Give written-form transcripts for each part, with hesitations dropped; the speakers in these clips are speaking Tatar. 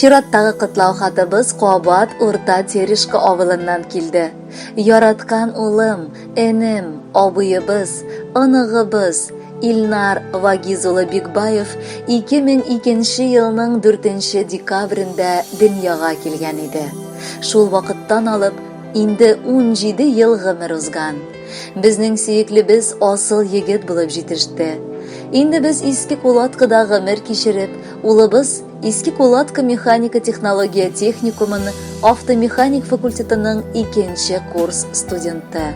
Чираттагы котлау хатыбыз кабат Урта Терешка авылыннан килде. Яраткан улым, энем, абыебыз, оныгыбыз Илнар Вагиз улы Бикбаев 2002 елның 4 декабрендә дөньяга килгән иде. Шул вакыттан алып инде 17 ел гомер узган. Безнең сөеклебез асыл егет булып җитеште. Инде без Иске Кулаткыда гомер кичереп, улыбыз Иске Кулатка механика-технология техникумын автомеханик факультетының икенче курс студенты.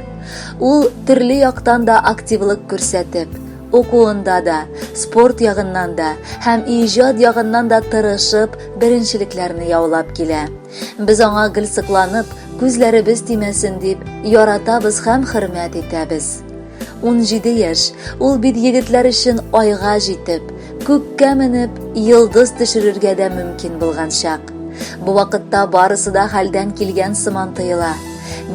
Ул төрле яктан да активлык күрсәтеп, укуында да, спорт ягыннан да һәм иҗат ягыннан да тырышып, беренчелекләрне яулап килә. Без аңа гел сокланып, күзләребез тимәсен дип, яратабыз һәм хөрмәт итәбез. 17 яшь, ул бит егетләр өчен айга җитеп, күккә менеп, йолдыз төшерергә дә мөмкин булган чак. Бу вакытта барысы да хәлдән килгән сыман тоела.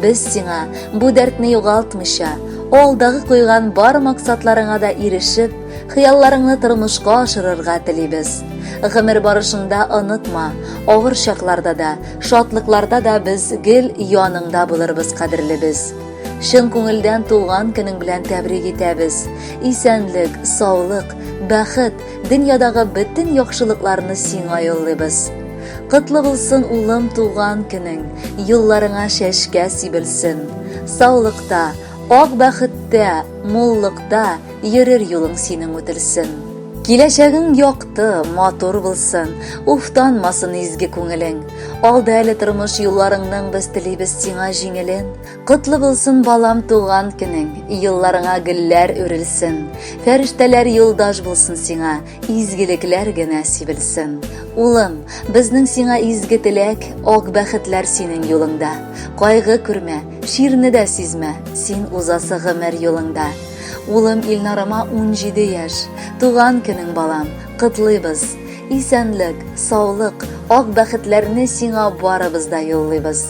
Без сиңа бу дәртне югалтмыйча, алдагы куйган бар максатларыңа да ирешеп, хыялларыңны тормышка ашырырга телибез. Гомер барышыңда онытма, авыр чакларда да, шатлыкларда да без гел яныңда булырбыз, кадерлебез. Чын күңелдән туган көнең белән тәбрик итәбез. Исәнлек, саулык, бәхет, дөньядагы бөтен яхшылыкларны сиңа юллыйбыз. Котлы булсын, улым, туган көнең, юлларыңа чәчкә сибелсен. Саулыкта, ак бәхеттә, муллыкта йөрер юлың синең үтелсен. Киләчәгең якты, матур булсын, уфтанмасын изге күңелең. Алда әле тормыш юлларыңның без телибез сиңа җиңелен. Котлы булсын, балам, туган көнең, юлларыңа гөлләр үрелсен. Фәрештәләр юлдаш булсын сиңа, изгелекләр генә сибелсен. Улым, безнең сиңа изге теләк, ак бәхетләр синең юлыңда. Кайгы күрмә, чирне дә сизмә, син узасы гомер юлыңда. Улым Илнарыма 17 яшь. Туган көнең, балам, котлыйбыз. Исәнлек, саулык, ак бәхетләрне сиңа барыбыз да юллыйбыз.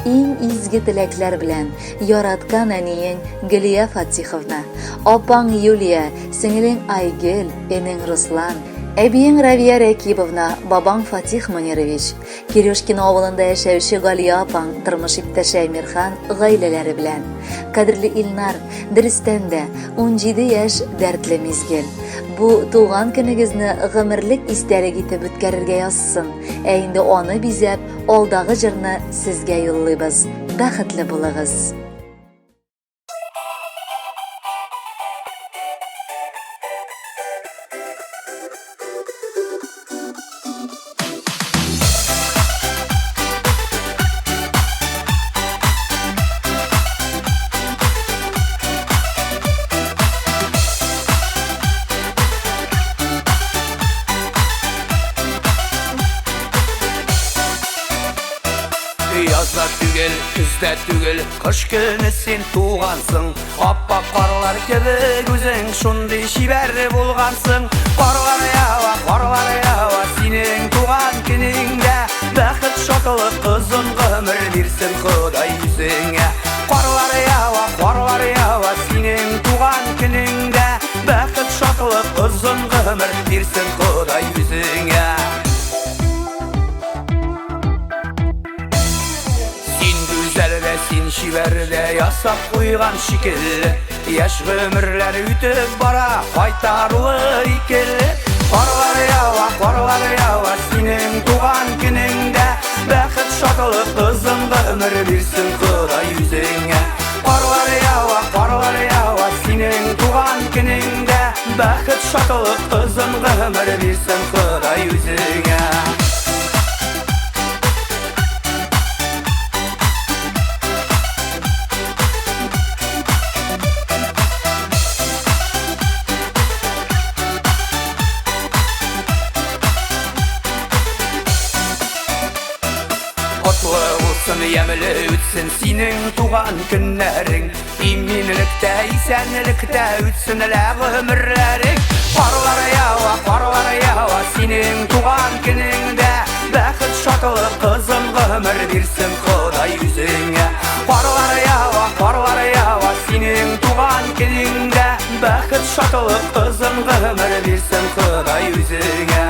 Иң изге теләкләр белән, яраткан әниең Гөлия Фатиховна, апаң Юлия, сеңелең Айгөл, энең Руслан, әбиең Равия Рәкибовна, бабаң Фатих Мөнирович, Кирюшкино авылында яшәүче Галия апаң, тормыш иптәше Әмирхан гаиләләре белән. Кадерле Илнар, дөрестән дә, 17 яшь дәртле мизгел. Бу туган көнегезне гомерлек истәлек итеп үткәрергә язсын. Ә инде аны бизәп, алдагы җырны сезгә юллыйбыз. Бәхетле булыгыз! Язда түгел, көздә түгел, кыш көне син тугансың. Аппак карлар кебек үзең шундый чибәр булгансың. Карлар ява, карлар ява, синең туган көнеңдә. Бәхет, шатлык, озын гомер бирсен Ходай үзеңә. Карлар ява, карлар ява, синең туган көнеңдә. Бәхет, шатлык, озын гомер бирсен Ходай үзеңә. Син гүзәл дә, син чибәр дә, ясап куйган шикелле. Яшь гомерләр үтеп бара, кайтаруы икеле. Карлар ява, карлар ява, синең туган көнеңдә. Бәхет, шатлык, озын гомер бирсен Ходай үзеңә. Карлар ява, карлар ява, синең туган көнеңдә. Бәхет, шатлык, озын гомер бирсен Ходай үзеңә. Котлы булсын, ямьле үтсен синең туган көннәрең. Иминлектә, исәнлектә үтсен лә гомерләрең. Карлар ява, карлар ява синең туган көнеңдә. Бәхет, шатлык, озын гомер бирсен Ходай үзеңә. Карлар ява, карлар ява синең туган көнеңдә. Бәхет, шатлык, озын гомер бирсен Ходай үзеңә.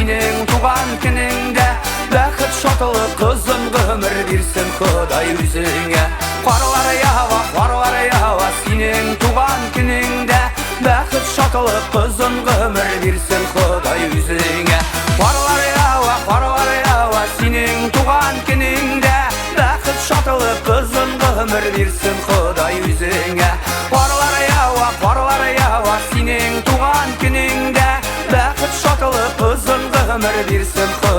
синең туган көнеңдә. Бәхет, шатлык, озын гомер бирсен Ходай үзеңә. Карлар ява, карлар ява синең туган көнеңдә. Бәхет, шатлык, озын гомер бирсен Ходай үзеңә. Карлар ява, карлар ява синең туган көнеңдә. Бәхет, шатлык, озын гомер бирсен Ходай үзеңә. Карлар ява, карлар ява синең туган көнеңдә. Бәхет, шатлык, озын гомер бирсен.